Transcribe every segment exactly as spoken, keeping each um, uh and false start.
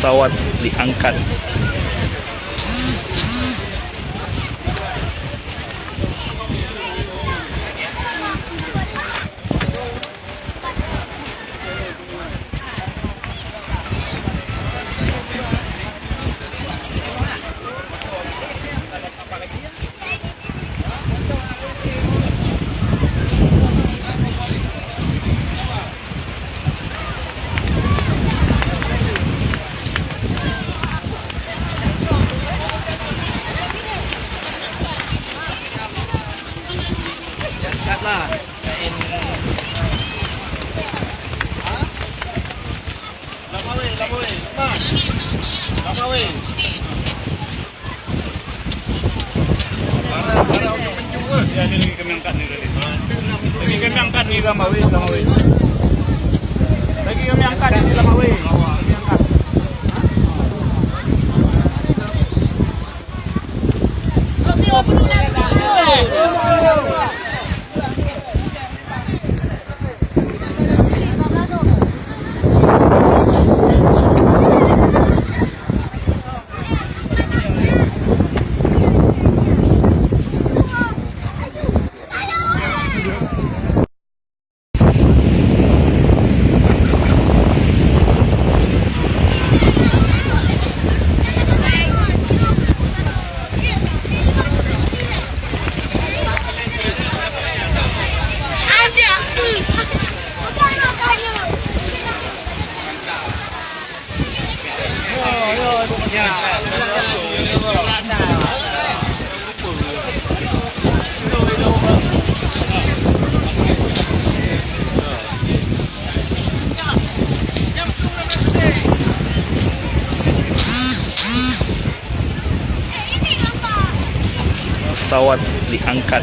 Pesawat diangkat. Ya, ni lagi kami angkat ni tadi. Lagi kami angkat ni dalam awe, dalam awe. Lagi kami angkat ni dalam awe. Pesawat diangkat.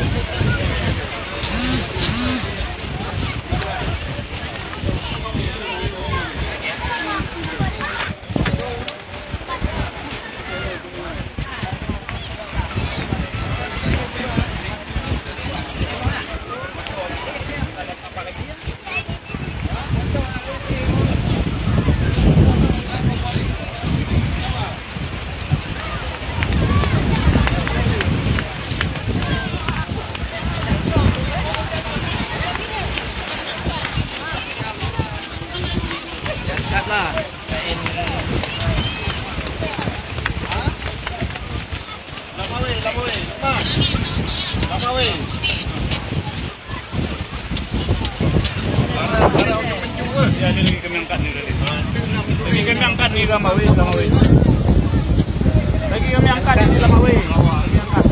Ya, ni lagi kami angkat ni tadi. Lagi kami angkat ni dalam awe, dalam awe. Lagi kami angkat ni dalam awe. Lagi angkat.